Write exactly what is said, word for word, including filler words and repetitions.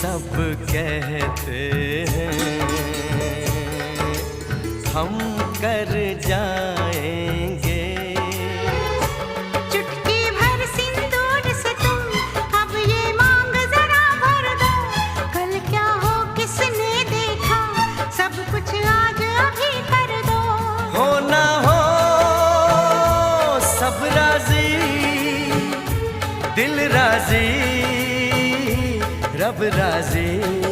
सब कहते हैं हम कर जाएंगे। चुटकी भर सिंदूर से तुम अब ये मांग जरा भर दो। कल क्या हो किसने देखा, सब कुछ आज अभी कर दो। हो ना हो सब राजी, दिल राजी, रब राजी।